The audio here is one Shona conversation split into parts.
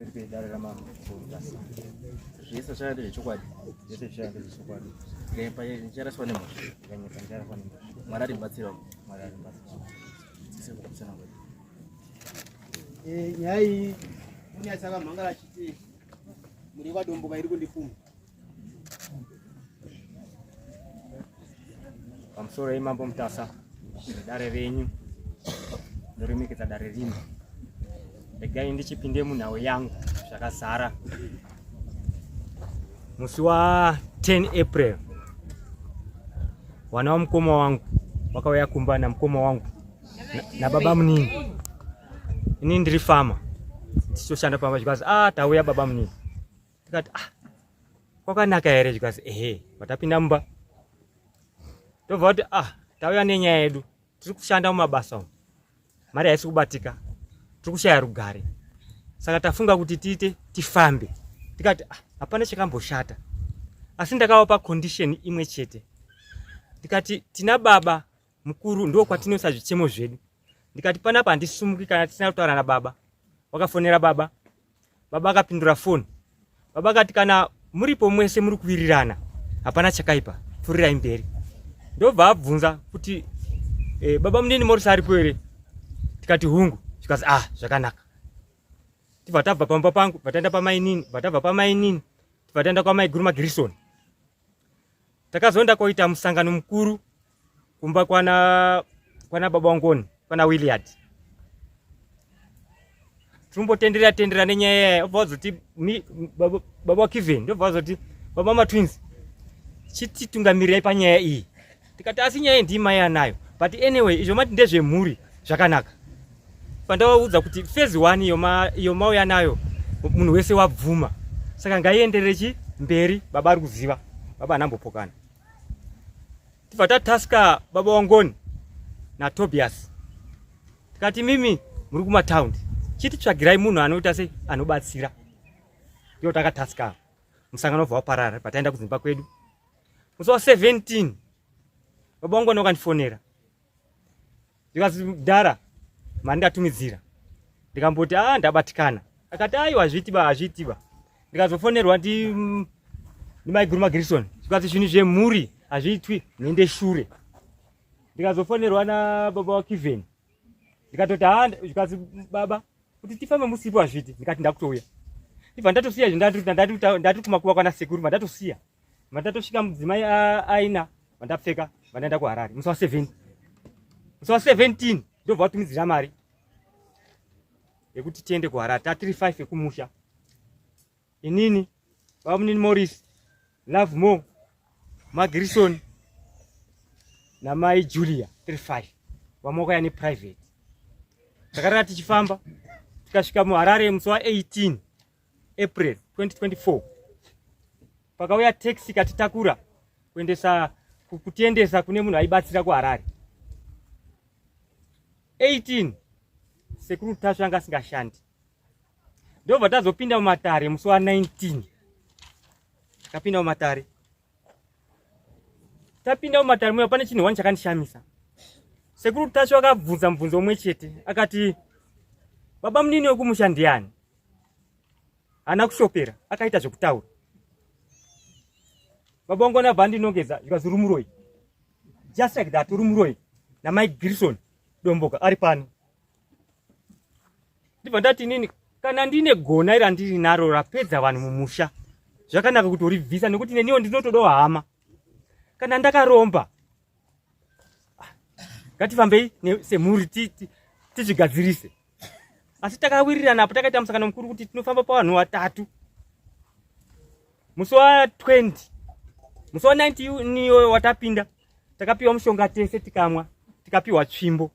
Dare ramambo Zvese zvaya ndezvechokwadi. Zvese zvaya ndezvechokwadi. Ndikaipa ndicharaswa nemhosva. Ndikanyepa ndicharaswa nemhosva. Mwari aribatsira. Mwari aribatsira. Sese kutsanangura. Eh, nyaya iyi munyatsi akamhangara achiti muri kwadomboka iri kundipfuma. Pamusoro yemambo Mutasa nedare renyu ndoremekedza dare rino. Regai ndichipinde munhau yangu zvakazara. Musi wa 10 April wana wamukoma wangu wakauya kumba namukoma wangu nababa munini. Ini ndiri fama ndichitoshanda pamba zvikanzi ah tauya baba munini. Tikati ah kwakanaka here zvikanzi ehe vatapinda mumba tobva kuti ah tauya nenyaya yedu tiri kushanda mumabasa umu mari haisi kubatika tiri kushaya rugare saka tafunga kuti tiite tifambe tikati ah, hapana chakamboshata asi ndakavapa condition imwe chete ndikati tina baba mukuru ndo kwatinoisa zvichemo zvedu ndikati panapa handisumuki kana tisina kutaura nababa wakafonera baba baba akapindura foni baba akati kana muripo mwese muri kuwirirana hapana chakaipa pfurirai mberi ndobva abvunza kuti e, baba munini morisi aripo here tikati hungu zvikanzi ah zvakanaka tibva tabva pamba pangu bva taenda pamainini bva tabva pamainini tibva taenda kwamaiguru magirison takazoenda koita musangano mukuru kumba kwana kwana baba wangoni kwana Williard tirumbotenderera tendera nenyaya yaya obva wazoti baba waKevin ndobva wazoti baba matwins chititungamirai panyaya iyi tikati asi nyaya iyi ndii mai anayo but anyway izvo mati ndezvemhuri zvakanaka pandavaudza kuti phase one iyo mauya nayo munhu wese wabvuma saka ngaienderere chi mberi baba ari kuziva baba anambopokana tibva tataska baba wangoni natobias tikati mimi muri kumataundi chititsvagirai munhu anoita sei anobatsira ndiyo takataska musangano wobva waparara pataenda kudzimba kwedu musi wa 17 baba wangoni wakandifonera ndikati mdhara mari ndatumidzira ndikamboti a ah, ndabatikana akati aiwa hazviitiba hazviitiba ndikazofonerwa ndi ndimaiguru magrison zvikati zvinhu zvemhuri hazviitwi nende shure ndikazofonerwa nababa wakiven ndikatoti ha zvikati baba kuti tifambe musipo hazviiti ndikati ndakutouya ndibva ndatosiya izvi ndati kumakuva kwana sekuru mandatosiya Mandatosvika mudzimai aina vandapfeka vandaenda kuHarare musi wa 7 musi wa 17 ndobva vatumidzira mari yekuti tiende kuHarare ta 35 yekumusha inini bamunini Morris Love More Magrison namai Julia 35 vamwe vakauya neprivate takarara tichifamba tikasvika muHarare musi wa 18 April 2024 pakauya taxi katitakura kuendesa kutiendesa kune munhu aibatsira kuHarare 18 sekuru Tasvu anga asingashandi ndobva tazopinda mumatare musi wa 19 takapinda mumatare tapinda mumatare muya pane chinhu wani chakandishamisa sekuru Tasvu akabvunza mubvunzo umwe chete akati baba munini wekumusha ndiani haana kushopera akaita zvekutaura baba wangu anabva andinongedza zvikanzi uri muroyi just like that uri muroyi namai grison domboka ari pano ndibva ndati inini kana ndine gona iri andiri naro rapedza vanhu mumusha zvakanaka kuti uribvisa nekuti neniwo ndinotodawo hama kana ndakaromba ngatifambei semhuri tizvigadzirise asi takawirirana apo takaita musangano mukuru kuti tinofamba pavanhu vatatu musi wa 20 musi wa 19 iyoyo watapinda takapiwa mushonga tese tikamwa tikapiwa tsvimbo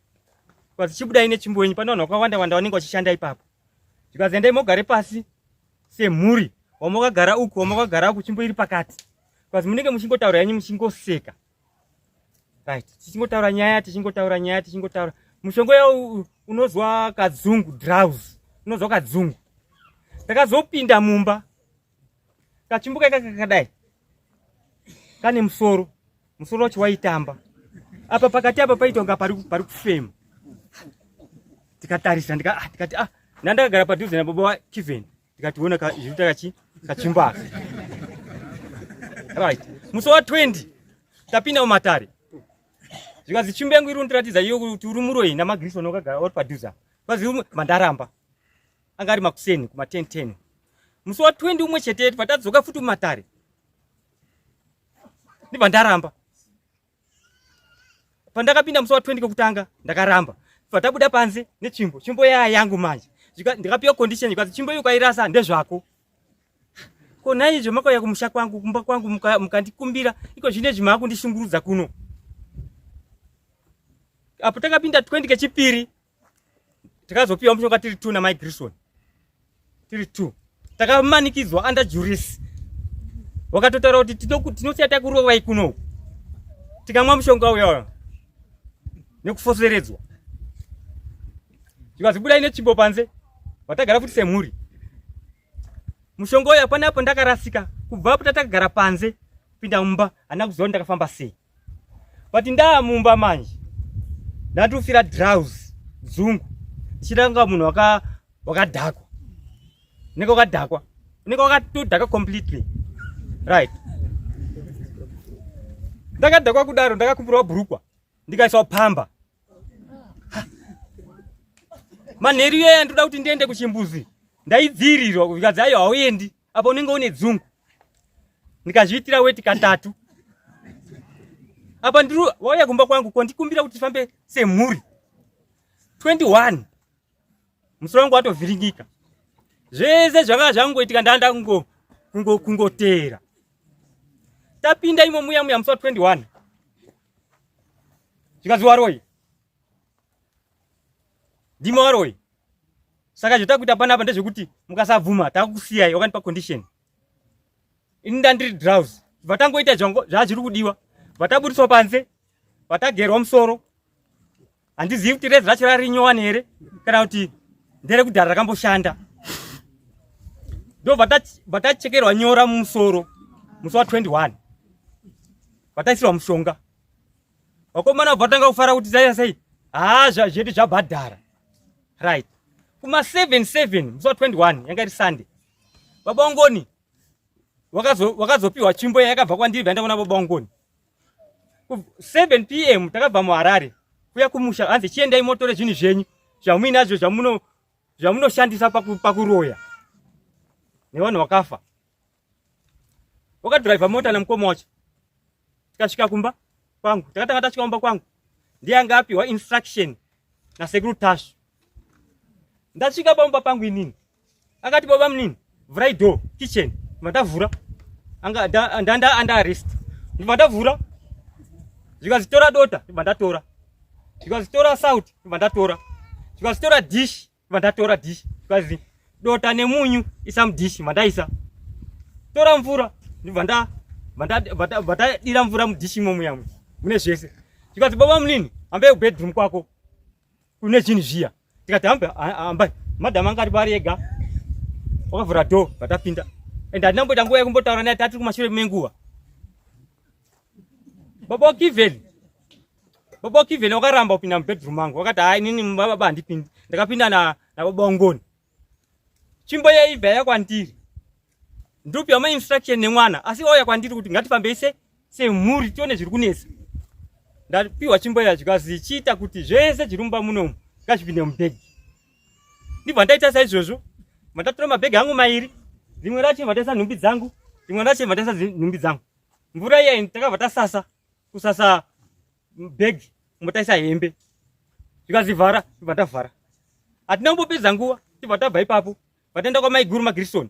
kwazi chibudai netsvimbo yenyu pane vanhu vakawanda wanda vanenge vachishanda ipapo zvikazi endai mogare pasi semhuri wamakagara uku wamakagara uku tsvimbo iri pakati kwazi munenge muchingotaura yenyu muchingoseka right tichingotaura nyaya tichingotaura nyaya tichingotaura mushonga uya unozwa kadzungu drows unozwa kadzungu takazopinda mumba kachimbuka ikaka kakadai kane musoro musoro wacho waitamba apa pakati apa paita kunga pari kufema tikatarisa ndikati ah, ah ndandakagara padhuze nababa wakiven. Ndikati ona zviri kachi kachimbo aka. Right. Musi wa 20 tapinda mumatare. Zvikanzi tsvimbo yangu iri kundiratidza iyo kuti uri muroyi naMagrison wakagara uri padhuze. Kwazi mandaramba. Anga ari makuseni kuma 10 10. Musi wa 20 umwe chete patadzoka futi mumatare. Ndibva ndaramba. Pandakapinda musi wa 20 kekutanga ndakaramba. Patabuda panze netsvimbo, tsvimbo yaya yangu manje. Ndikapiwa condition zvikanzi tsvimbo iyo ukairasa ndezvako. Ko nhai izvo makauya kumusha kwangu kumba kwangu mukandikumbira iko zvino izvi maakundishungurudza kuno. Apo takapinda 20 kechipiri takazopiwa mushonga tiri 2 namai Grison. Tiri 2. Takamanikidzwa under juris. Wakatotaura kuti tinosiya takurovai kuno. Tikamwa mushonga uya uya. Nekufoseredzwa. Zvikanzi budai netsvimbo panze. Watagara futi semhuri. Mushonga uyu hapana apo ndakarasika. Kubva apo tatakagara panze kupinda mumba handina kuziva kuti ndakafamba sei. But ndaa mumba manje. Ndatofira drowse dzungu. Ndichida kunga munhu wakadhakwa. Unenge wakadhakwa. Unenge wakatodhaka completely. Right. Ndakadhakwa kudaro ndakakumbirwa bhurukwa. Ndikaiswa pamba. Manheru iyaya ndoda kuti ndiende kuchimbuzi. Ndaidziirirwa zvikanzi aiwa hauendi apa unenge une dzungu. Ndikazviitira weti katatu. Apa ndiri wauya kumba kwangu kondikumbira kuti tifambe semhuri. 21 musoro wangu watovhiringika. Zvese zvakanga zvangoitika ndanda kungo kungo kungoteera. Tapinda imo muya muya musi wa 21. Zvikanzi waroyi. Ndimi waroyi. Saka zvotakuita panapa ndezvekuti mukasabvuma takusiyai wakandipa condition. Ini ndandiri drowse. Vatangoita zvazviri kudiwa. Vatabudiswa panze. Vatagerwa musoro. Handizivi kuti rezi racho rari nyowani here kana kuti nderekudhara rakamboshanda. Ndo vatachekerwa nyora mumusoro musi wa 21. Vataisirwa mushonga. Vakomana vatanga kufara kuti zaiya sei? Haa zvedu zvabhadhara. Right. Kuma 77 musi wa 21 yanga iri Sunday. Baba Ongoni wakazopiwa tsvimbo yakabva kwandiri vaenda kuna baba Ongoni. 7 pm takabva muHarare kuya kumusha hanzi chiendai motore zvinhu zvenyu zvamuinazvo zvamunoshandisa pakuroya nevanhu vakafa. Wakadriver mota namukoma wacho. Tikasvika kumba kwangu. Takatanga tasvika kumba kwangu. Ndiye anga apiwa instruction nasekuru Tashu. Ndasvika pamba pangu inini. Akati baba munini, vhurai door kitchen. Ndavhura. Anga ndanda under arrest. Ndibva ndavhura. Zvikanzi tora dota, ndibva ndatora. Zvikanzi tora salt, ndibva ndatora. Zvikanzi tora dish, ndibva ndatora dish. Zvikanzi dota nemunyu isa mudish, ndibva ndaisa. Tora mvura, ndibva nda ndadira mvura mudish imomo yamwe mune zvese. Zvikanzi baba munini, hambe kubedroom kwako. Kune zvinhu zviya. Tikati hambe hambai. Madam anga ari pari ega. Wakavhura door, vatapinda. And handina kumboita nguva yekumbotaura naye tatiri kumashure menguva. Baba waKiven. Baba waKiven wakaramba kupinda mubedroom mangu. Wakati hayi inini baba handipindi. Ndakapinda na nababa waNgoni. Tsvimbo yaibva yakwandiri. Ndopiwa ma instruction nemwana asi ouya kwandiri kuti ngatifambei se semhuri tione zviri kunetsa. Ndapiwa tsvimbo iya zvikazi chiita kuti zvese zviri mumba munomu ngazvipinde mubhegi. Ndibva ndaita saizvozvo. Mandatora mabhegi angu mairi. Rimwe racho ndataisa nhumbi dzangu, rimwe racho ndataisa nhumbi dzangu. Mvura iya takabva tasasa kusasa bhegi motaisa hembe. Zvikazivhara, tibva tavhara. Hatina kumbopedza nguva, tibva tabva ipapo. Vataenda kwamaiguru maGrison.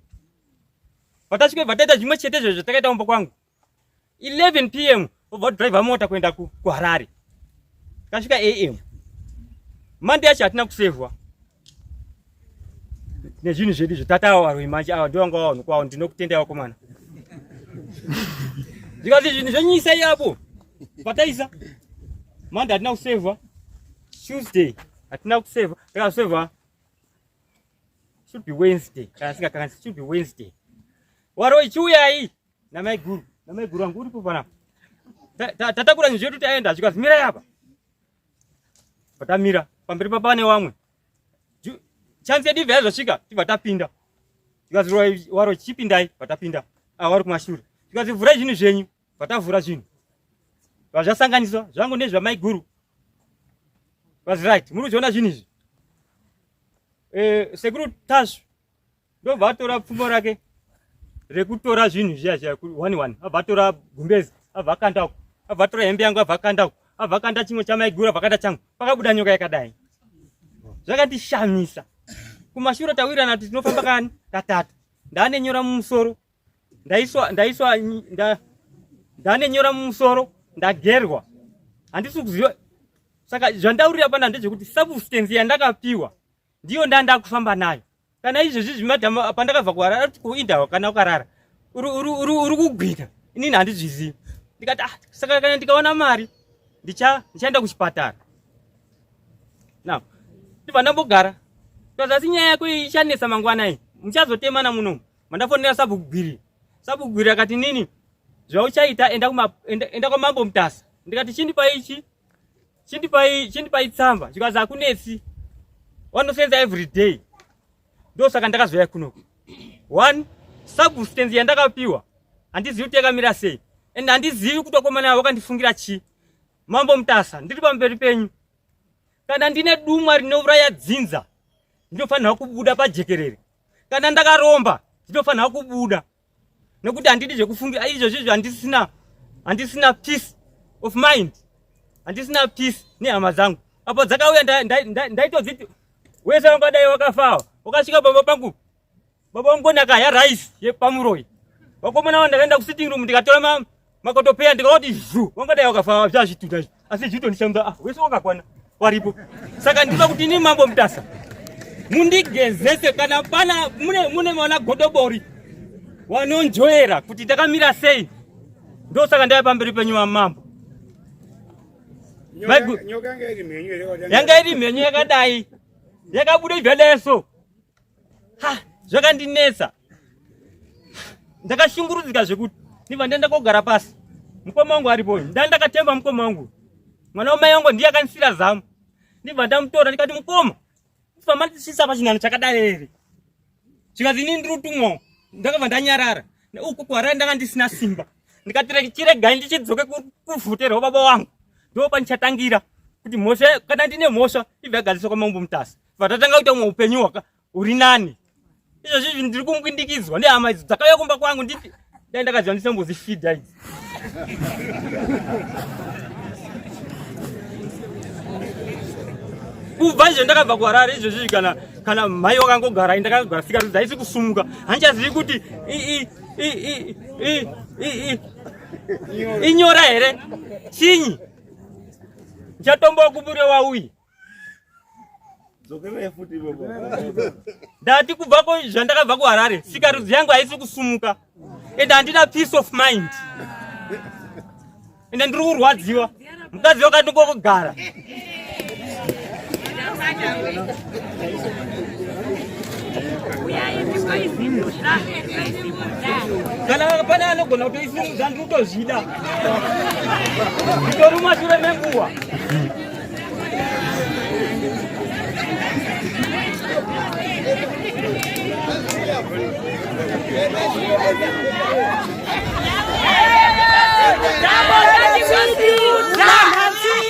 Vatasvika vataita zvimwe chete izvo zvatakaita kumba kwangu. 11 pm vobva driver mota kuenda kuHarare. Tasvika am. Monday yacho hatina kusevhwa. Nezvinhu zvedu izvo tatawa varoyi manje ava ndivo vanga vawanhu kwawo ndinokutendai vakomana. Zvikati zvinhu zvenyu isai apo. Pataisa. Monday hatina kusevhwa. Tuesday hatina kusevhwa. Takasevhwa should be Wednesday. Kana singakanganisi should be Wednesday. Waroyi chiuyai namaiguru. Namaiguru wangu uripo panapa. Tatakura zvinhu zvedu taenda zvikanzi mirai apa. Patamira pamberi papa pane wamwe. Chance yedu ibva yazosvika tibva tapinda. Zvikanzi waro chipindai, vatapinda. Ah, wari kumashure. Zvikanzi vhurai zvinhu zvenyu, vatavhura zvinhu. Vazvasanganiswa zvangu nezvamaiguru. Vazi right, muri kuzviona zvinhu izvi. Eh, sekuru Tasvu ndobva atora pfumo rake rekutora zvinhu zviya zviya one one, abva atora gumbezi, abva akanda uko, abva atora hembe yangu, abva akanda uko, abva akanda chimwe chamaiguru, abva akanda changu, pakabuda nyoka yakadai. Zvakandishamisa. Kumashure tawirirana kuti tinofamba kani katatu. Ndane nyora mumusoro, ndaiswa ndaiswa nda, ndane nyora mumusoro, ndagerwa, handisi kuziva. Saka zvandaurira pana ndezvekuti substance yandakapiwa ndiyo ndandakufamba nayo. Kana izvezvi zvimadhamu pandakabva kuharara kuti kuindawa kana ukarara uri kugwina, inini handizvizivi. Ndikati ah, saka kana ndikaona mari ndichaenda kuchipatara. Now ndibva ndambogara, because asi nyaya yako ichanetsa mangwana iyi, muchazotemana munomu. Mandafonera sabhukugwiri, sabhukugwiri akati nini zvauchaita enda, enda, enda kwamambo Mutasa. Ndikati chindipai ichi, chindipai chindipai tsamba. Zvikazi hakunetsi, wanosenza every day. Ndosaka ndakazoya kunoku. One substance yandakapiwa handizivi kuti yakamira sei, and handizivi kuti vakomana vakandifungira chii. Mambo Mutasa, ndiri pamberi penyu. Kana ndine dumwa rinouraya dzinza, ndinofanirwa kubuda pajekerere. Kana ndakaromba, ndinofanirwa kubuda, nekuti handidi zvekufungira izvozvo izvo. Handisina handisina peace of mind, handisina peace nehama dzangu. Apo dzakauya ndaitodziti wese wangadai wakafawa wakasvika pamba pangu. Baba vangu ndakaya rice yepamuroyi. Vakomana vangu ndakaenda kusitting room ndikatora makotopeya ndikaoti zhu, wangadai wakafa zvazvituta izvi, asi zvitondishamisa. Ah, wese wakakwana waripo. Saka ndinoda kuti ini Mambo Mutasa mundigezese kana pana mune mune mwana godobori wanonjoera kuti ndakamira sei. Ndosaka ndaya pamberi penyu vamambo. Yanga iri mhenyu yakadai, yakabuda ibva so. Ha, zvakandinetsa, ndakashungurudzika zvekuti ndibva ndaenda kogara pasi. Mukoma wangu aripo, nda ndakatemba mukoma wangu, mwana wamai wangu ndiye akanisira zamu. Ndibva ndamutora ndikati, mukoma, famba ndisvitsa pachinhano chakadai here? Zvikanzi, inini ndiri kutumwawo. Ndakabva ndanyarara. Uku kuharare ndanga ndisina simba. Ndikati chiregai ndichidzoke kuvhuterwa baba wangu, ndo pandichatangira kuti mhosva, kana ndine mhosva, ibva yagadziswa kwamambo Mutasa. Vatatanga kuita umwe upenyu hwaka uri nani. Izvozvi izvi ndiri kumbwindikidzwa nehama idzo dzakauya kumba kwangu. Nditi dai ndakaziva ndisambozifidha idzi. Kubva izvo ndakabva kuHarare izvozvi, kana kana mai wakangogara, ndakagara sikarudzi haisi kusumuka. Handichazivi kuti inyora here, chinyi. Ndichatombokumbure wauyi. Ndati kubva ko zvandakabva kuHarare, sikarudzi yangu haisi kusumuka, and handina peace of mind, ende ndiri kurwadziwa. Mukadzi wakati ngokugara. Kana pane anogona kutoisimudza, ndiri kutozvida, nditori mumashure menguva.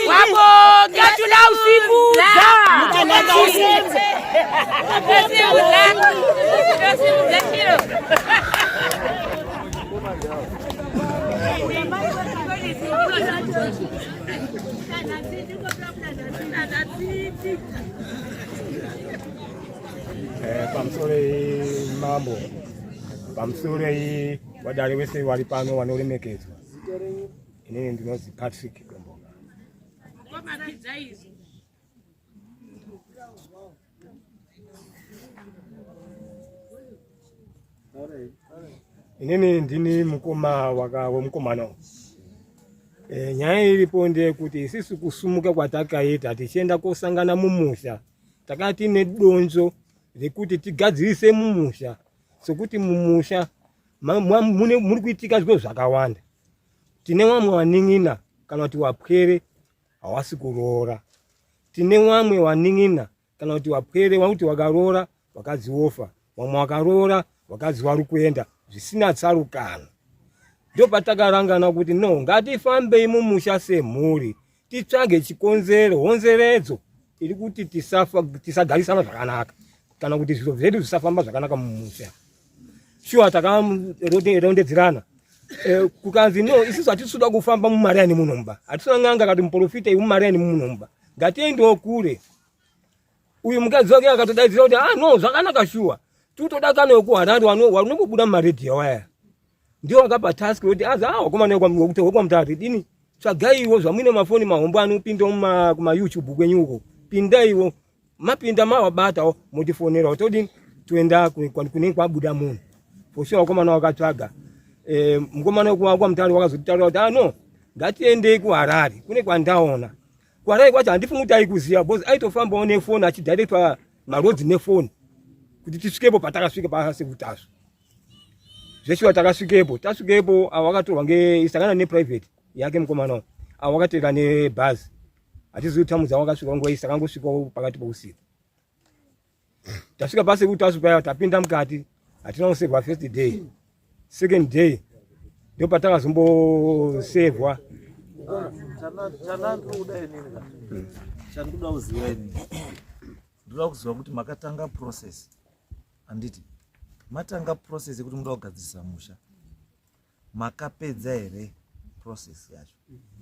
Wabonga tulausibuza. Pamusoro mambo, pamusoro vadare wese vari pano vanoremekedzwa. Inini ndinonzi Patrick Domboka. Inini ndini mukoma wemukomana. E, nyaya iripo ndeyekuti isisu kusumuka kwatakaita tichienda kosangana mumusha, takati tine donzvo rekuti tigadzirise mumusha, sokuti mumusha muri kuitika zviro zvakawanda. Tine vamwe vanin'ina kana kuti wapwere hawasi kuroora. Tine vamwe vanin'ina kana kuti wapwere wakuti wakaroora vakadzi wofa, vamwe wakaroora. Vakadzi vari kuenda zvisina tsarukano. Ndopatakarangana kuti no, ngatifambei mumusha semhuri titsvage chikonzero, honzeredzo iri kuti tisagarisana zvakanaka kana kuti zviro zvedu zvisafamba zvakanaka mumusha. Shuwa takarondedzerana eh, kukanzi no, isusu hatisi kufamba mumariani munomba, hatisina n'anga kati muprofita iwe mumariani munomba, ngatiendewo kure. Uyu mukadzi wake akatodaidzira kuti ah no, zvakanaka shuwa, tikutoda kana wekuHarare wanombobuda mumaredhiyo aya, ndiwo akapa task kuti azi ah wakomana wekwamutare dini, tsvagaiwo zvamuine mafoni mahombo anopinda kumaYouTube kwenyu uko, pindaiwo, mapinda mawabatawo motifonerawo, todini toenda kunenge kwabuda munhu. For sure wakomana wakatsvaga eh, mukomana wekwamutare wakazotitaura kuti ah no, ngatiendei kuHarare kune kwandaona. KuHarare kwacho handifungi kuti aikuziva because aitofambawo nefoni achidirectwa marodzi nefoni kuti tisvikepo patakasvika paSekutasvu. Zveshuwa takasvikepo, tasvikepo avo vakatorwa ngeisangana neprivate yake mukomana avo vakatera nebhazi, hatizivi kuti tamudza wakasvika nguva iyi, takangosvikawo pakati pousiku. Tasvika paSekutasvu paya, tapinda mukati, hatina kusevhwa first day, second day ndo patakazombosevhwa. Chandinoda inini ka, chandinoda kuziva inini, ndoda kuziva kuti makatanga process, handiti? Matanga process yekuti muda kugadzirisa musha, makapedza here process yacho?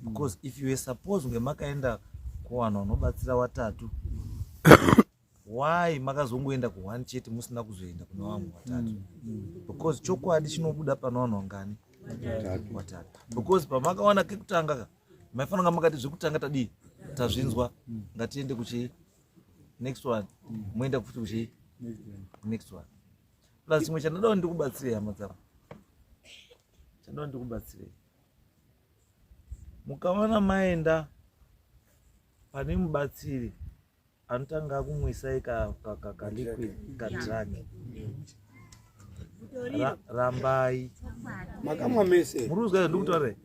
Because if you were supposed kunge makaenda kuvanhu vanobatsira watatu, why makazongoenda kuone chete musina kuzoenda kuna vamwe watatu? Because chokwadi chinobuda pana vanhu vangani? Watatu. Because pamakawana kekutanga ka, maifanira kunga makati zvekutanga tadii, tazvinzwa, ngatiende kuchii next one, moenda futi kuchii next one. Plus chimwe chandoda kuti ndikubatsirei, hama dzangu, chandoda ndikubatsirei, mukaona maenda pane mubatsiri anotanga akumwisai kaliquid kadrug, rambai makamwa mese. Muri kuzwa ndikutaura?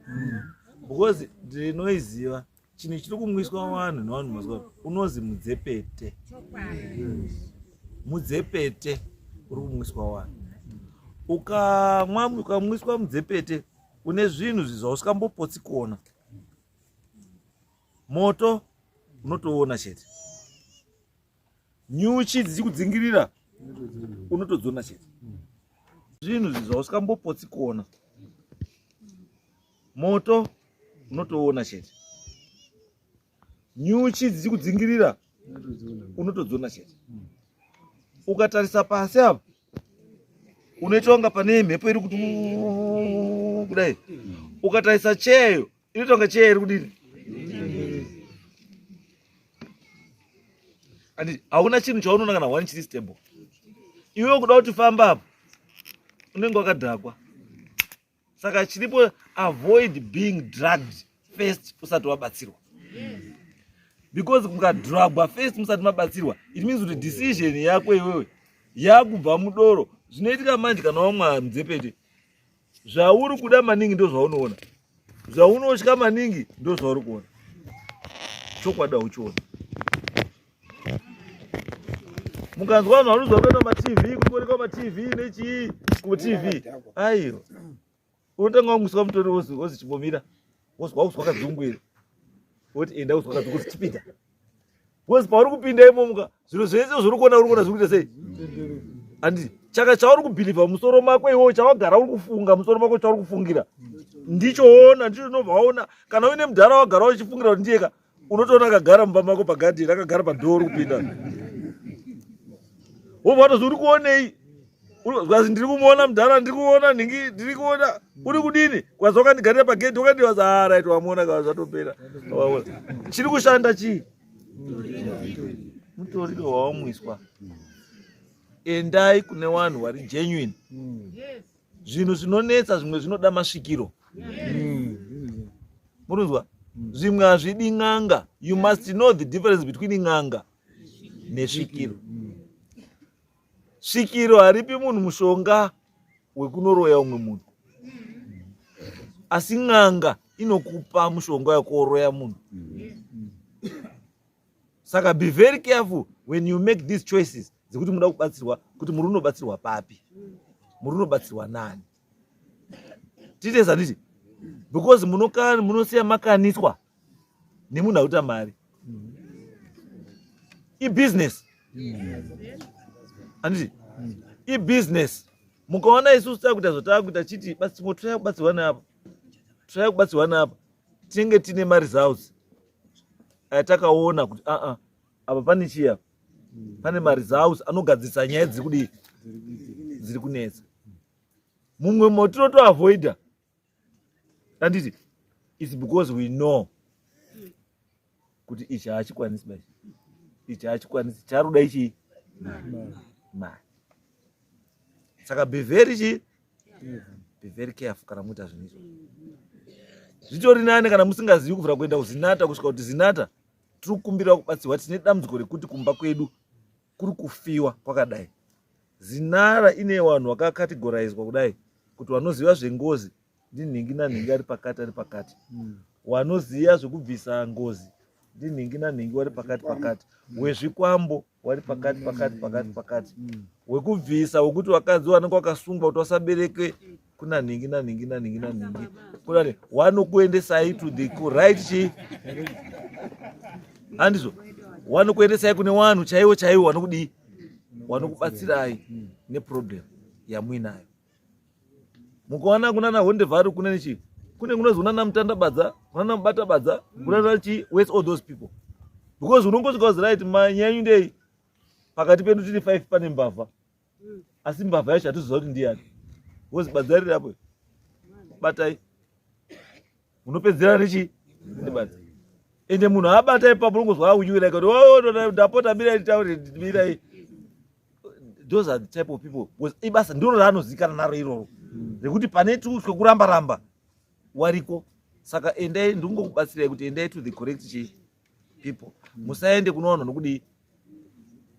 Because ndinoiziva chinhu chiri kumwiswa vanhu nevanhu mazuva ano, unozi mudzepete. Mudzepete uri kumwiswa vanhu, ukamwa, ukamwiswa mudzepete, une zvinhu zvausikambopotsi kuona. Moto unotoona chete, nyuchi dzichikudzingirira unotodziona chete, zvinhu zvausikambopotsi kuona. Moto unotoona chete, nyuchi dzichikudzingirira unotodziona chete. Ukatarisa pasi apa, unoita kunga pane mhepo iri kuti kudai. Ukatarisa cheyo, inoita kunga cheya iri kudini. Andi hauna chinhu chaunoona kana one chiri stable. Iwe kuda kuti famba apo, unenge wakadhakwa. Saka chiripo, avoid being drugged first usati wabatsirwa, because mukadrugwa first musati mabatsirwa, it means kuti decision yako iwewe yakubva mudoro. Zvinoitika manje, kana wamwa mudzepete, zvauri kuda maningi ndo zvaunoona, zvaunotya maningi ndo zvauri kuona, chokwadi hauchiona. Mukanzwa vanhu vanozwa kuenda kumaTV, kuoneka kumaTV nechii, kuTV, aiwa, unotanga wamwiswa mutori, wozi chimbomira, wozwa kuzwa kadzungu iri, woti enda uzwa kadzungu, wozi chipinda, because pauri kupinda imomuka, zviro zvese zvauri kuona, uri kuona zviri kuita sei, handiti? Chaka chauri kubhilivha musoro mako iwowo, chawagara uri kufunga musoro mako, chauri kufungira ndichoona, ndicho unobva waona. Kana uine mudhara wagara uchifungira kuti ndiyeka, unotoona akagara mumba mako pagadheni, akagara padhoo, uri kupinda, wobva watozi uri kuonei? Kwazi ndiri kumuona mudhara, ndiri kuona nhingi, ndiri kuona uri kudini, kwazi wakandigarira pagedhi, wakandiwaza. Ah, right, wamuona ka, zvatopera, waona. Chiri kushanda chii? Mutoriro wawamwiswa. Endai kune vanhu vari genuine. Zvinhu zvinonetsa zvimwe zvinoda masvikiro, murunzwa? Zvimwe hazvidi n'anga. You must know the difference between n'anga nesvikiro. Svikiro haripi munhu mushonga wekunoroya umwe munhu, asi n'anga inokupa mushonga wekuoroya munhu. Saka be very careful when you make these choices dzekuti muda kubatsirwa, kuti muri unobatsirwa papi. Muri unobatsirwa nani? Tiite zanditi because munosiya makaniswa nemunhu akuita mari. Ibusiness. Handiti? Ibusiness. Mukaona isusu takuita zvatakuita chiti batsirwa kubatsirwa neapa. Try kubatsirwa neapa. Tinenge tine maresults atakaona kuti a a apa pane chiya pane maresults anogadzirisa nyaya dziri kudii dziri kunetsa. Mumwe motinotoavoida handiti it's because we know kuti ichi haachikwanisi ba ichi haachikwanisi charuda ichi mari. Saka be very chi be very careful kana muita zvinhu izvo. Zvitori nani kana musingazivi kuvhura kuenda kuZinata kusvika kuti Zinata tiri kukumbira kubatsirwa, tine dambudziko rekuti kumba kwedu kuri kufiwa kwakadai. Zinara ine vanhu vakakategorizwa kudai kuti vanoziva zvengozi ndinhingi nanhingi ari pakati ari pakati, wanoziva zvekubvisa ngozi ndinhingi nanhingi wari pakati pakati, wezvikwambo wari pakati pakati pakati pakati, wekubvisa wekuti vakadzi vanenge vakasungwa kuti vasabereke kuna nhingi nanhingi nanhingi nanhingi kunani wanokuendesai to the right chi handizvo wanokuendesai kune wanhu chaiwo chaiwo wanokudii wanokubatsirai neproblem yamuinayo. Mukaona kunana Hondevharu kune nechi kune kunozi kunana Mutandabadza kunana Mubatabadza kunana chi where's all those people because unongosvika uzi right manyaya yenyu ndei pakati pedu tiri 5 pane mbavha asi mbavha yacho hatizoziva kuti ndiyani wozi badza riri apo batai unopedzera nechi ndibadza ende munhu abata ipapo unongozwa aunyura kuti oh, ndapota mirai nditaure mirai. Those are the type of people because ibasa ndiro raanozikana naro iroro rekuti pane twekuramba ramba wariko. Saka endai, ndingokubatsirai kuti endai to the correct chi people. Musaende kuno vanhu nokudii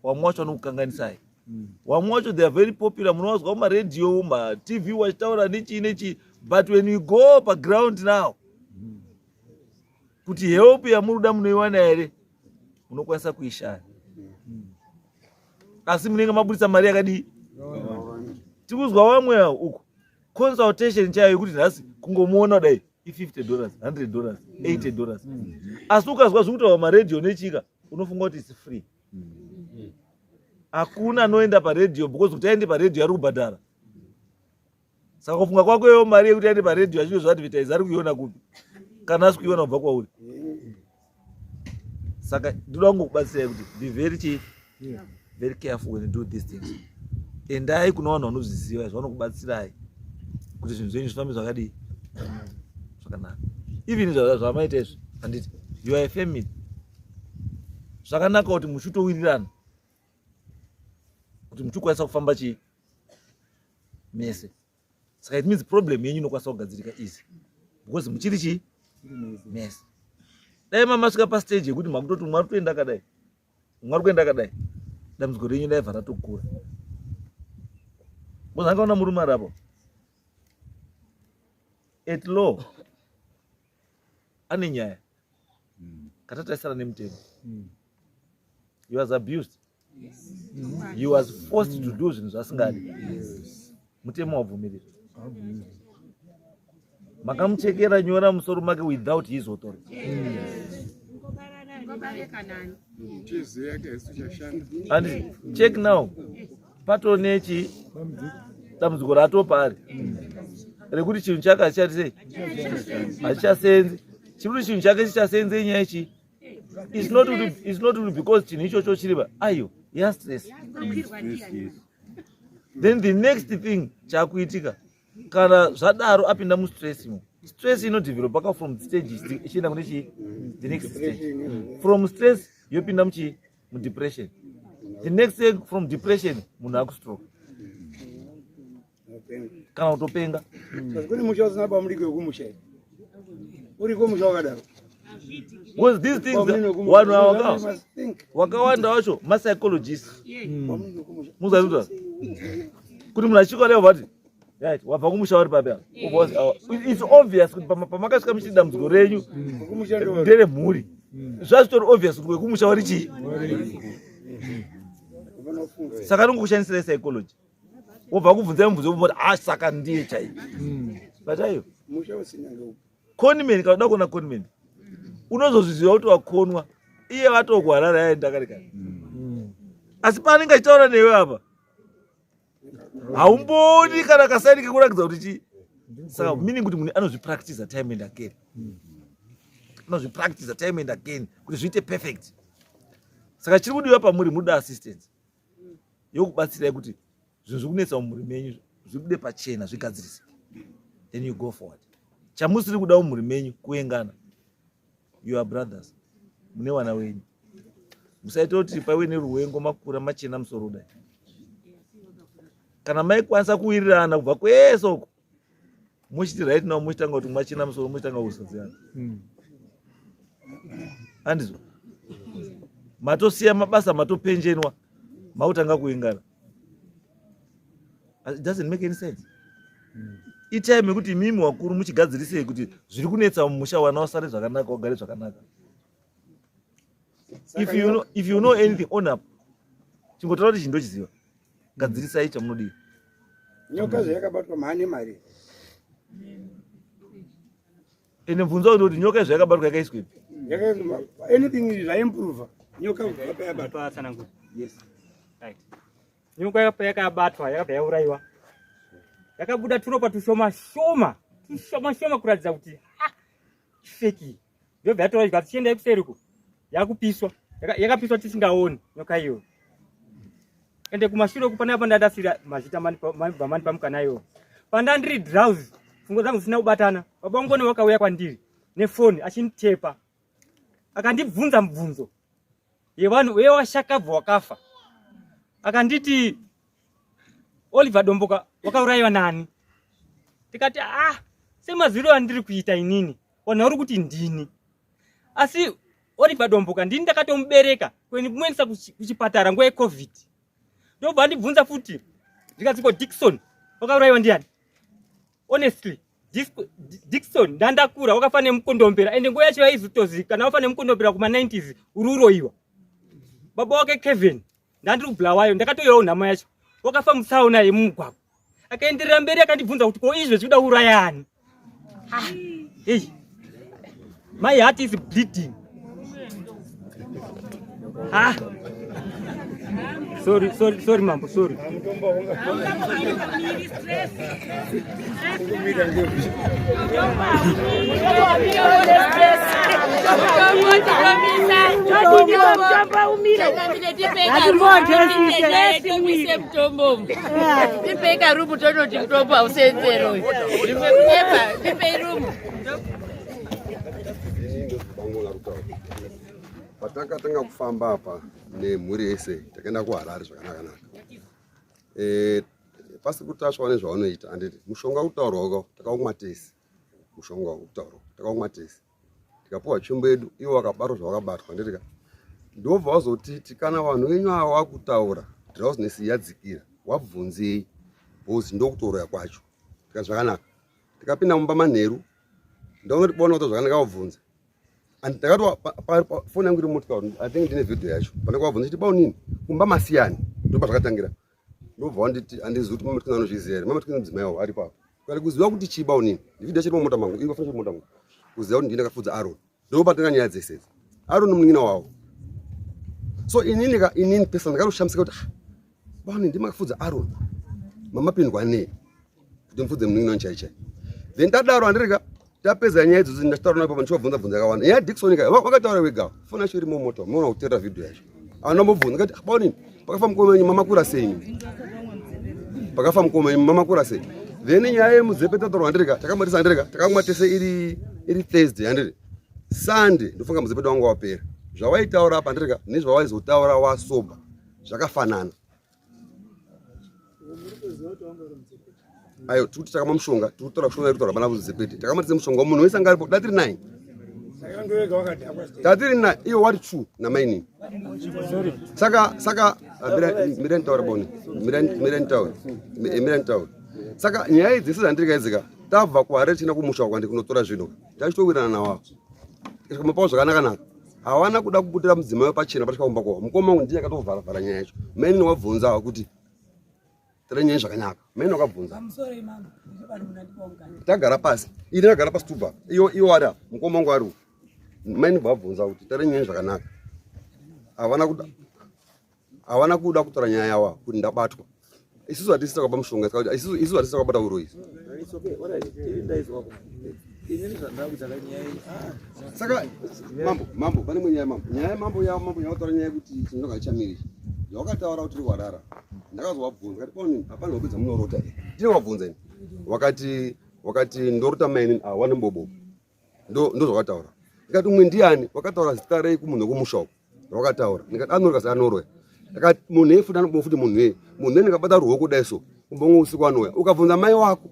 wamwe wacho vanokukanganisai. Wamwe wacho they are very popular, munovazwa mumaradio matv wachitaura nechii nechii, but when you go paground now kuti help yamunoda munoiwana here, munokwanisa kuishaya, asi munenge mabudisa mari yakadii. Tikuzwa vamwe uku consultation chayo yekuti nhasi kungomuona kudai i$50, $100, $80, asi ukazwa zvekutaura maradio nechika unofunga kuti its free. Hakuna anoenda paradio because kuti aende paradio ari kubhadhara. Saka kufunga kwako iwo mari yekuti aende paradio achindozviadvertise ari kuiona kupi kana asi kuiona kubva kwauri? Saka ndinoda kungokubatsirai kuti be very chi very careful when you do these things. Endai kuna vanhu vanozviziva izvo, vanokubatsirai kuti zvinhu zvenyu zvifambe zvakadii zvakanaka. Even zvamaita izvi handiti you are a family, zvakanaka kuti muchitowirirana kuti muchikwanisa kufamba chii mese. Saka it means problem yenyu inokwanisa kugadzirika easy because muchiri chii mese. Dai mamasvika pastage yekuti makutoti umwe ari kutoenda akadai umwe ari kuenda akadai, dambudziko renyu daibva ratokura. Because angaona murume ari apo at law ane nyaya katatarisana nemutemo. He was abused, he was forced to do zvinhu zvasingadi. Mutemo wabvumirira makamuchekera nyora musoro make without his authority. And check now, pato nechi dambudziko ratopaari rekuti chinhu chake hachichati sei hachichasenzi chikuti chinhu chake chichasenze inyaya ichi it's not kuti because chinhu ichocho chiripa ayo yastress. Then the next thing chakuitika kana zvadaro apinda mustress imo, stress inodevelopa ka from stage ichienda kune chii the next stage. From stress yopinda muchii mudepression. The next thing, from depression munhu akustroke kana kutopenga. Kune musha usina bamudiki wekumusha, uriko musha wakadaro? Because these things vanhu ava wakawanda wacho mapsychologist muzazvizwa kuti munhu achisvika leo vati right wabva kumusha uri papi apa. It's obvious kuti pamakasvika muchiti dambudziko renyu nderemhuri, zvazvitori obvious kuti wekumusha wari chii. Saka anongokushandisirai psychology. Wobva kubvunzai mubvunzo womoti a ah, saka ndiye chaiye. But aiwa. Musha usina ngeupi. Conman kana uda kuona conman unozozviziva kuti wakonwa iye vatokuharare aenda kare kare. Asi paanenge achitaura newe apa haumbooni kana kasaini kekurakidza kuti chii. Saka meaning kuti munhu anozvipractiza time and again. Anozvipractiza time and again kuti zviite perfect. Saka chiri kudiwa pamuri munoda assistance yokubatsirai kuti zvinhu zviri kunetsa mumhuri menyu zvibude pachena zvigadzirisike, then you go forward. Chamusiri kuda mumhuri menyu kuengana. You are brothers, mune wana wenyu. Musaita kuti paive neruwengo makura machena musoro kudai. Kana maikwanisa kuwirirana kubva kwese uko muchiti right now muchitanga kuti machena musoro muchitanga kusadzana. Handizvo? Matosiya mabasa, matopenjenwa, makutanga kuingana. It doesn't make any sense. Itime yekuti imimi wakuru muchigadzirisei kuti zviri kunetsa mumusha, wana wasare zvakanaka, wagare zvakanaka. If you know, if you know anything, own up. Chingotaura kuti chindochiziva. Gadzirisai chamunodii. Nyoka zvayakabatwa mhani mari. Ende mvunzo wangu kuti nyoka zvayakabatwa yakaiswepi? Yakaiswa anything zvaimprove. Nyoka kubva yabatwa. Tsanangura. Yes. Right. Nyoka yakabatwa yakabva yaurayiwa. Yakabuda turopa tushoma shoma, tushoma shoma kuratidza kuti ha feki. Ndobva yatora ikati chiendai kuseri uko. Yakupiswa. Yakapiswa tisingaoni nyoka iyo. Ende kumashure uku pane apa ndandasira mazvita manibva manipa mukana iwo. Pandandiri drowsy, pfungwa dzangu dzisina kubatana. Baba vangu ngoni wakauya kwandiri nefoni achinditepa. Akandibvunza mubvunzo yevanhu uye washakabva wakafa. Akanditi Oliver Domboka wakaurayiwa nani? Tikati ah, semaziviro andiri kuita inini, vanhu vari kuti ndini. Asi Oliver Domboka ndini ndakatomubereka kumuendesa kuchipatara nguva yeCovid. Ndobva andibvunza futi zvikanzi ko Dickson wakaurayiwa ndiani? Honestly, Dickson ndandakura wakafa nemukondombera, ende nguva yacho yaizotozi kana wafa nemukondombera kuma 90s uri uroyiwa. Baba wake Kevin ndandiri kuBulawayo ndakatoyorawo nhamo yacho, wakafa mutsaona yemumugwagwa. Akaenderera mberi akandibvunza kuti ko izvo zvikuda kuuraya ani? Hey, my heart is bleeding. Ah. Sorry, sorry, sorry mambo, sorry. Tipei karumu tonoti mutombo hausenzero uyu. Rimwe kunyepa, tipei rumu. Patakatanga kufamba apa nemhuri yese takaenda kuHarare zvakanaka-naka. Pasi kutasva wane zvavanoita handiti mushonga kutaurwa uko takaumwa tese, mushonga kutaurwa takaumwa tese tikapuwa tsvimbo yedu, ivo vakabatwa zvavakabatwa handiti ka. Ndobva wazotiti kana vanhu venyu ava vakutaura drowsiness yadzikira wabvunzei because ndokutoroya kwacho. Tikati zvakanaka, tikapinda mumba manheru ndaona kuti bona kuti zvakanaka wabvunza. And ndakati foni yangu iri mumotokari, I think ndine video yacho. Pandakavabvunza chiti baunini kumba masiyani, ndopa zvakatangira. Ndobva wanditi handizivi kuti mama Twins anozviziva here. Mama Twins mudzimai wavo aripo apa. Kana kuziva kuti chii baunini, video yacho iri mumota mangu, iri pafoni mumota mangu. Kuziva kuti ndini ndakafudza Aaron. Ndopatanga nyaya dzese idzi. Aaron munin'ina wavo. So inini ka inini pesa ndakatoshamisika kuti ah, baunini ndimakafudza Aaron. Mama pindwa nei kuti mufudze munin'ina wangu chai chai. Then tadaro handirika tapedza nyaya idzodzo ndachitaura navo papa ndichivabvunza bvunza yakawanda. Nyaya Dickson ka vakataura vega. Foni yacho iri mumota, munoona kuteerera video yacho. Anombobvunza ngati baunini pakafa mukoma wenyu mama kura sei? Pakafa mukoma wenyu mama kura sei? Then nyaya yemudzepe tataura handirika takamatisa handirika takamwa tese iri Thursday handiri. Sunday ndofunga mudzepe wangu wapera. Zvawaitaura apa handirika nezvawaizotaura wasoba zvakafanana. Ayo tikuti takamwa mushonga, tikutaura kushonga iri pana kudzepete. Takamatisa mushonga munhu wese anga aripo datiri 9. Tatiri 9 iyo wari 2 namainini. Saka saka mira nitaure boni. Mira nitaure. Mira nitaure. Saka nyaya idzi sezvandirika idzika tabva kuHarare tichienda kumusha kwandi kunotora zvinhu. Tachitowirana nawo. Tikamapawo zvakanaka naka. Hawana kuda kubudira mudzimai pachena patisvika kumba kwavo. Mukoma wangu ndiye akatovhara vhara nyaya yacho. Mainini wabvunza kuti Tare nyaya zvakanaka. Mai wakabvunza. Tagara pasi. Ini ndagara pasi tuba. Iyo iyo ari apa. Mukoma wangu ari uku. Mai ndobvabvunza kuti tare nyaya zvakanaka. Havana kuda havana kuda kutaura nyaya yavo kuti ndabatwa. Isusu hatisi takaba mushonga saka isusu isusu hatisi takabata uroyi. It's okay. All right. Ini ndaizwa. Ini zvandakuita kanyaya iyi. Ah. Saka mambo mambo pane imwe nyaya mambo. Nyaya mambo ya mambo yakutaura nyaya yekuti chinonga chamiri. Yakataura kuti warara. Ndakazovabvunza kati poni hapana hope dzamunorota here. Ndinovabvunza ini. Wakati wakati ndorota maini ah wane bobo. Ndo ndozvakataura. Ndikati umwe ndiani wakataura zita rei kumunhu wekumusha uko. Wakataura. Ndikati anoroya kasi anoroya. Ndikati munhu yeye futi anobo futi munhu yeye. Munhu yeye ndikabata ruoko dai so. Kumba umwe usiku anouya. Ukabvunza mai wako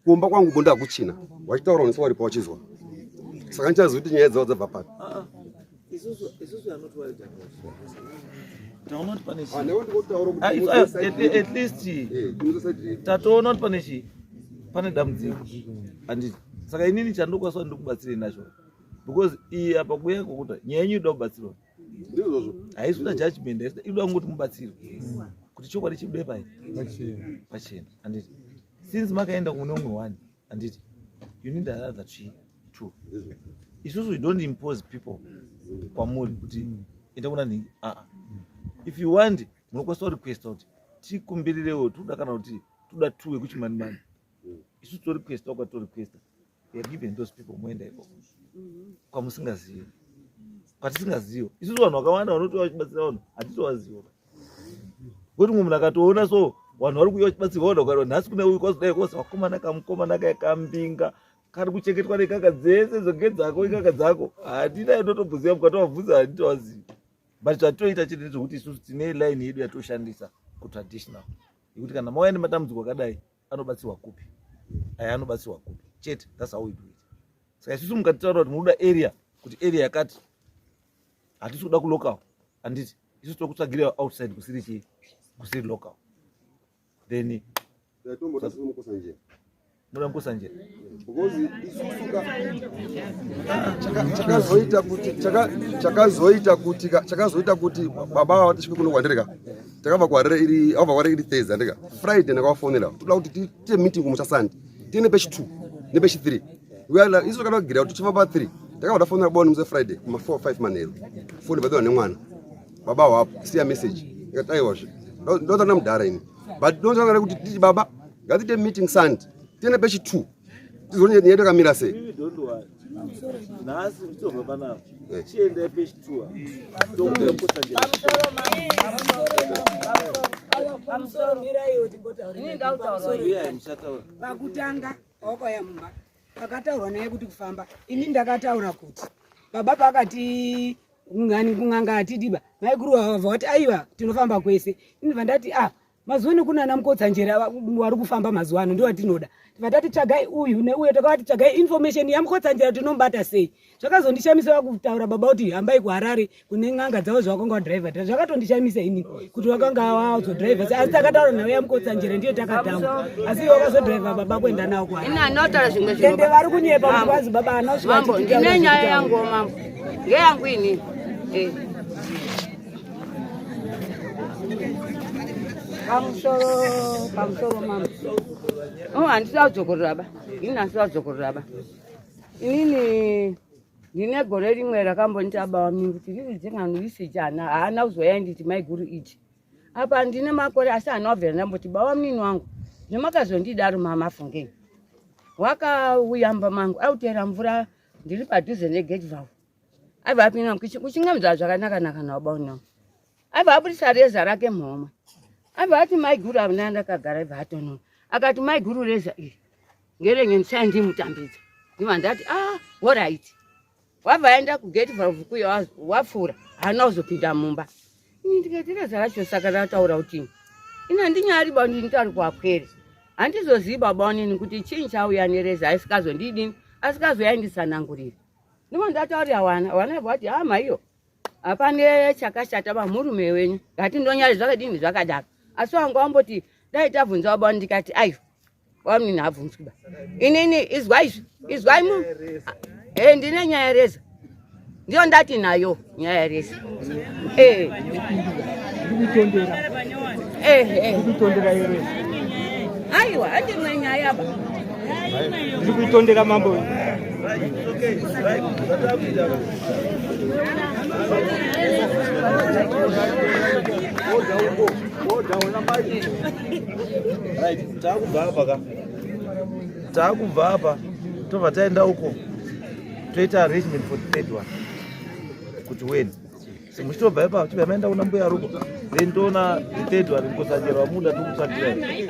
kumba kwangu bonde hakuchina. Wachitaura unese waripo wachizwa. Saka ndichaziva kuti nyaya dzavo dzabva papi. Isusu isusu anoti worried about. Taona kuti pane Ah, chii. newe ndikotaura kuti Ah, muze ah, side at, redu. at least Eh, muze side redu. tatoona kuti pane chii. Pane dambudziko. Handiti. Saka inini chandokwanisa kuti ndikubatsire nacho. Because iyi apa kuya kokuti nyaya yenyu inoda kubatsirwa. Ndizvozvo. Haisi kuda judgment, haisi kuda inoda kungoti mubatsirwe. Kuti chokwadi chibude pai pachena. Handiti. Since makaenda kune umwe one, handiti. You need another tree two. Isusu we don't impose people kwamuri kuti enda kuna nhingi. Ah. ah. If you want munokwanisa kurequesta kuti tikumbirirewo toda kana kuti toda two yekuchimanimani. Isusu torequesta kwatorequesta. We are given those people moenda ikoko. Kwamusingazivi. Kwatisingazivi. Isusu vanhu vakawanda vanoti vachibatsira vanhu hatitovaziva. Kuti mumwe munhu akatoona so vanhu vari kuuya vachibatsirwa vanhu vakati nhasi kune uyu kwazodai kozi vakomana kamukomana kaya kambinga kari kuchengetwa nekaka dzese dzongedzako ikaka dzako handina inotomboziva mukatovabvunza handitovazivi but zvatinoita chete ndezvekuti isusu tine line yedu yatoshandisa kutraditional yekuti kana mauya nematambudziko akadai anobatsirwa kupi aya anobatsirwa kupi chete thats how we do it saka isusu mukatitaura kuti munoda area kuti area yakati hatisi kuda kulocal handiti isusu tokutsvagira outside kusiri chii kusiri local then Tatomboda sisi mukosanjera. muda mukosanjera Because isusu ka chakazoita kuti chakazoita kuti chakazoita kuti baba ava tisvike kuno kwandiri takabva kuharare iri abva kuharare iri Thursday andika Friday ndakavafonera toda kuti tiite meeting kumusha Sunday tiende pechi 2 nepechi 3 we are like isu takada kugira kuti tichifamba pa 3 takabva tafonera baba nemusi Friday kuma 4 5 manheru foni baba nemwana baba wapo siya message ndikati aiwazve ndotana mudhara ini but ndotanga kuti titi baba ngatiite meeting Sunday tiende pechi 2 tizoone nyaya yedu yakamira sei. Mimi don't worry. Nhasi nditobva panapa. Eh. Chiendai pechi 2. Tokuya mukosanjera. Pamusoro miraiwo timbotaura. Ini ndautaura. Uyai muchataura. Pakutanga wakauya mumba pakataurwa naye kuti kufamba ini ndakataura kuti baba paakati ngani kun'anga hatidiba maiguru vavabva vati aiwa tinofamba kwese ini bva ndati ah mazuva ano kuna ana mukotsanjera vari kufamba mazuva ano ndiwo atinoda tibva tati tsvagai uyu neuyo takavati tsvagai information yamukotsanjera tinomubata sei zvakazondishamisa vakutaura baba kuti hambai kuharare kune n'anga dzavo zvavakanga vadhiraivha zvakatondishamisa ini kuti vakanga vazodhiraivha sei asi takataura nayo yamukotsanjera ndiyo takataura asi ivo vakazodhiraivha baba kuenda nawo kuharare ende vari kunyepa kuti kwanzi baba haana kusvika Mambo, ndine nyaya yangu mambo, ngeyangu ini eh. Pamusoro pamusoro mambo. Oh, handisi kudzokorora ba, ini handisi kudzokorora ba. Inini ndine gore rimwe rakambonita baba mingu kuti riri dzingano risijana haana kuzoya nditi maiguru iti apa ndine makore asi haana kubvira ndamboti baba munini wangu zvemakazondidaro mama fungei wakauya mumba mangu autera mvura ndiri padhuze negate valve aibva apinda kuchingamidza zvakanaka naka nawo baunao aibva abudisa reza rake muhomwe aibva ati maiguru avina ndakagara aibva atonona akati maiguru reza iri ngerenye ndisai ndimutambidza ndibva ndati ah horaiti wabva aenda kugate valve kuya wapfuura haana kuzopinda mumba ini ndikati reza racho saka rataura kuti ini handinyari ba ndinitari kuapwere handizozivi baba wanini kuti chinyi chauya nereza asikazondidini asikazoyandisanangurira ndibva ndataurira wana wana vati ha maiyo hapane chakashata vamurume wenyu ngati ndonyari zvakadini zvakadaro asi wanga wamboti dai tabvunza baba ndikati aiwa wamunini habvunzwi ba inini izwai izvi izwai mu e ndine nyaya yereza ndiyo ndati nayo nyaya yereza e ndikutondera yereza. Aiwa, handimwe nyaya ba. Ndiri kuitondera mambo. Right, taakubva apa ka. Taakubva apa tobva taenda uko toita arrangement for the third one kuti when so muchitobva ipapo tibva maenda kuna mbuya ruko then toona the third one mukosajera wamuda tokutsvagirai.